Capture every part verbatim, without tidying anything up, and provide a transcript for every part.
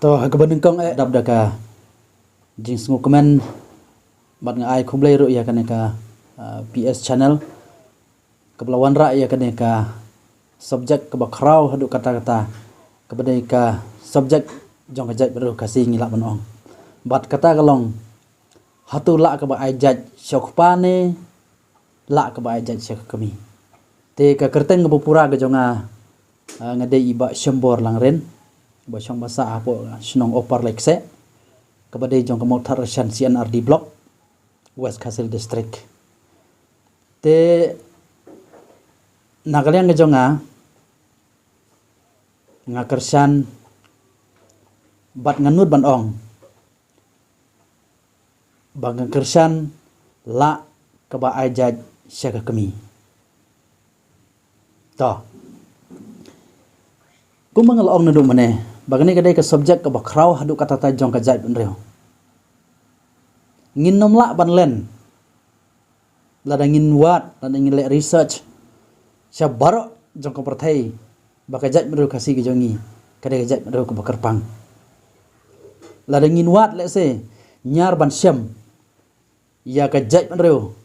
To, ha kaba nyngkong eh dap da ka jingsngewkmen bad nga ai khublei ruh ïa kane ka, ah, P S channel kaba la wanrah ïa kane ka subject kaba khraw haduh katta katta, kaba dei ka subject jong ka jaitbynriew Khasi ngi lah ban ong. Bad kata ka long, hato lah kaba ai jait sha u kpa ne lah kaba ai jait sha ka kmie? Te ka kyrteng kaba pura ka jong nga, ah, nga dei i Bah Shembor Langrin, ba shong ba sah hapoh shnong Upper Laikseh, kaba dei jong ka Mawthadraishan C and R D Block, West Khasi Hills District. Te na ka liang ka jong nga, nga kyrshan bad nga nud ban ong ba nga kyrshan lah kaba ai jait sha ka kmie. To, kumba nga la ong naduh mynne, ba kane ka dei ka subject kaba khraw haduh katta katta jong ka jaitbynriew. Ngin nym lah ban len, lada ngin wad, lada ngin leh research sha baroh jong ka pyrthei, ba ka jaitbynriew Khasi ka jong ngi ka dei ka jaitbynriew kaba kyrpang. Lada ngin wad lehse, ñiar ban shem ïa ka jaitbynriew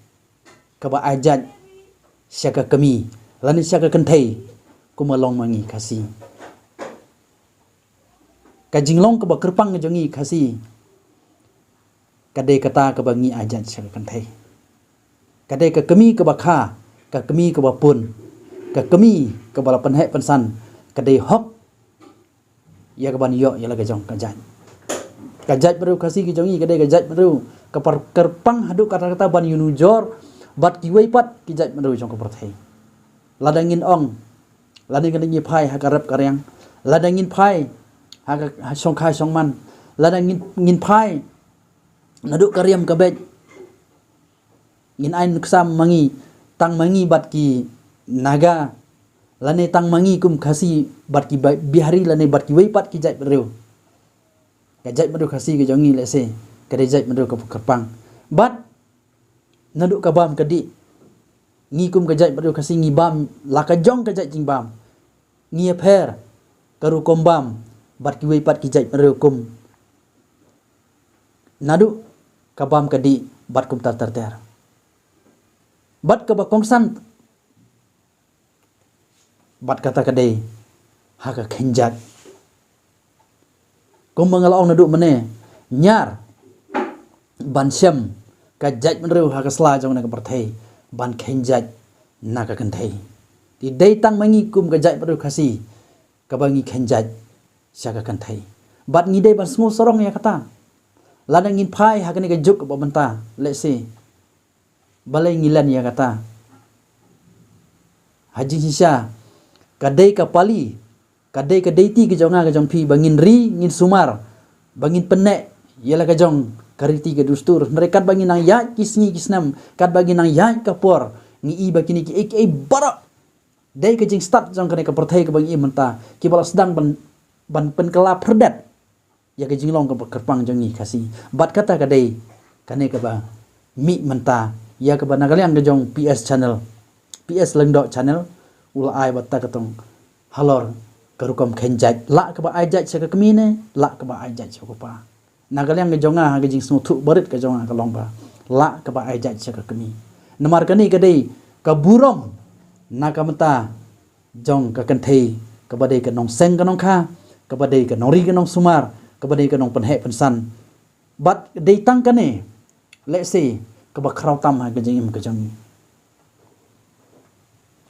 kaba ai jait sha ka kmie lane sha ka kynthei, kumba long ma ngi Khasi. Ka jinglong kaba kyrpang ka jong ngi Khasi ka dei kata kaba ngi ai jait sha ka kynthei. Ka dei ka kmie kaba kha, ka kmie kaba pun, ka kmie kaba la pynheh pynsan, ka dei hok ïa kaban ïoh ïa la ka jong ka jait. Ka jaitbynriew Khasi ka jong ngi ka dei ka jaitbynriew kaba kyrpang haduh katta katta ban ïanujor bad kiwei pat ki jaitbynriew jong ka pyrthei. Lada ngin ong, lada ngin phai ha ka rep ka riang, lada ngin phai ha ka, ha shongkha shongman, lada ngin, ngin phai naduh ka riam ka beit, ngin ai nuksa ma ngi, tang ma ngi bad ki Naga, lane tang ma ngi kum Khasi bad ki Ba-, Bihari lane bad kiwei pat ki jaitbynriew. Ka jaitbynriew Khasi ka jong ngi lehse ka dei jaitbynriew kaba kyrpang. Bad naduh ka bam ka dih, ngi kum ka jaitbynriew Khasi ngi bam la ka jong ka jait jingbam. Ngi ïapher ka rukom bam bad kiwei pat ki jaitbynriew kum naduh ka bam ka dih bad kumta ter ter. Bad kaba kongsan bad kata ka dei ha ka khein jait. Kumba nga la ong naduh mynne, ñiar ban shem ka jaitbynriew ha ka sla jong kane ka pyrthei ban khein jait na ka kynthei. Te dei tang ma ngi kum ka jaitbynriew Khasi kaba ngi khein jait sha ka kynthei. Bad ngi dei ban sngewsarong ïa kata. Lada ngin phai ha kane ka juk ba mynta, lehse balei ngi len ïa kata? Ha jingshisha ka dei ka pali, ka dei ka deiti ka jong nga ka jong phi ba ngin ri, ngin sumar, ba ngin pynneh ïa la ka jong ka riti ka dustur. Hynrei katba ngin nang ïaid ki sngi ki snem, katba ngin nang ïaid ka por, ngi i ba kine kiei kiei baroh dei ka jingstad jong kane ka pyrthei kaba ngi i mynta, kiba la sdang ban, ban pynkylla phyrdet ïa ka jinglong kaba kyrpang jong ngi Khasi. Bad kata ka dei kane kaba mih mynta ïa kaba na ka liang ka jong P S channel, P S Lyngdoh channel, u la ai bad ta ka tong halor ka rukom khein jait, lah kaba ai jait sha ka kmie ne lah kaba ai jait sha u kpa. Na ka liang ka jong nga ha ka jingsngewthuh barit ka jong nga ka long ba lah kaba ai jait sha ka kmie. Namar kane ka dei ka burom na ka bynta jong ka kynthei, kaba dei ka nongseng ka nongkha, kaba dei ka nongri ka nongsumar, kaba dei ka nongpynheh pynsan. Bad dei tang kane lehse kaba khraw tam ha ka jingim ka jong ngi.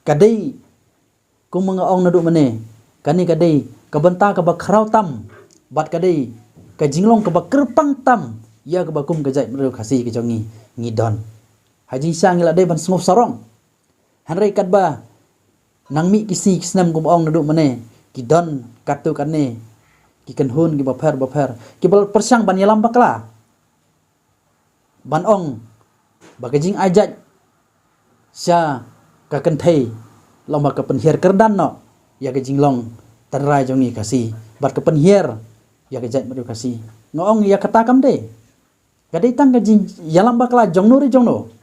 Ka dei, kumba nga ong naduh mynne, kane ka dei ka bynta kaba khraw tam bad ka dei ka jinglong kaba kyrpang tam ïa kaba kum ka jaitbynriew Khasi ka jong ngi ngi don. Ha jingshisha ngi la dei ban sngewsarong. Hynrei katba nang mih ki sngi ki snem, kumba ong naduh mynne, ki don katto katne ki kynhun kiba pher ba pher kiba la pyrshang ban ïalam bakla ban ong ba ka jingai jait sha ka kynthei long ba ka pynhiar kyrdan noh ïa ka jinglong tynrai jong ngi Khasi bad ka pynhiar ïa ka jaitbynriew Khasi. Nga ong ïa kata kam dei, ka dei tang ka jingïalam bakla jongno re jongno.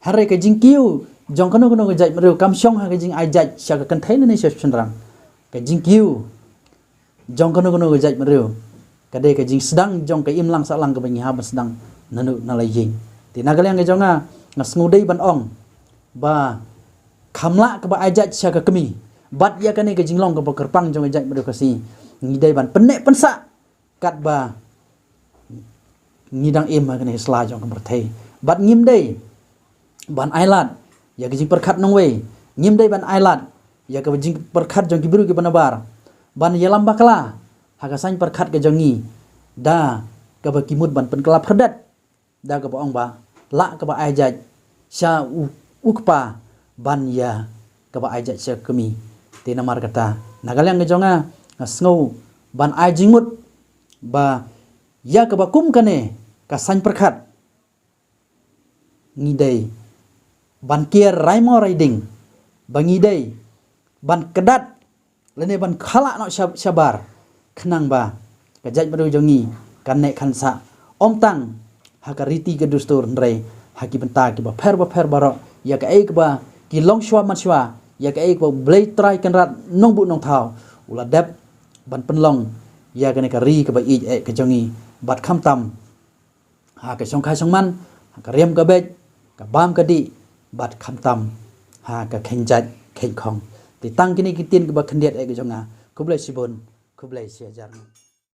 Hynrei ka jingkiew jong kano kano ka jaitbynriew kam shong ha ka jingai jait sha ka kynthei lane sha u shynrang. Ka jingkiew jong kano kano ka jaitbynriew ka dei ka jingsdang jong ka imlang sahlang kaba ngi hap ban sdang naduh na la ïing. Te na ka liang ka jong nga, nga sngew dei ban ong ba kham lah kaba ai jait sha ka kmie. Bad ïa kane ka jinglong kaba kyrpang jong ka jaitbynriew Khasi, ngi dei ban pynneh pynsah katba ngi dang im ha kane ka sla jong ka pyrthei. Bad ngim dei ban ailad ïa ka jingpyrkhat nongwei, ngim dei ban ailad ïa ka jingpyrkhat jong ki briew kiba nabar ban ïalam bakla ha ka saiñ pyrkhat ka jong ngi, da kaba ki mut ban pynkylla phyrdet, da kaba ong ba lah kaba ai jait sha u, u kpa ban ïa kaba ai jait sha ka kmie. Te namar kata, na ka liang ka jong nga, nga sngew ban ai jingmut ba ïa kaba kum kane ka saiñ pyrkhat, ngi dei ban kiar raimo raiding, ba ngi dei ban kdat lane ban khalah noh sha-, shabar, khnang ba ka jaitbynriew jong ngi kan neh kan sah, ym tang ha ka riti ka dustur, hynrei ha ki bynta kiba pher ba pher baroh, ïa kaei kaba ki longshuwa manshuwa, ïa kaei kaba U Blei Trai Kynrad Nongbuh Nongthaw u la dep ban pynlong ïa kane ka ri kaba ïeit eh ka jong ngi, bad khamtam ha ka shongkha shongman, ha ka riam ka beit, ka bam ka dih, bad khamtam ha ka kheiñ jait kheiñ khong. Te tang kine ki ktien kiba khyndiat eh ka jong nga. Khublei shibun, khublei shihajar.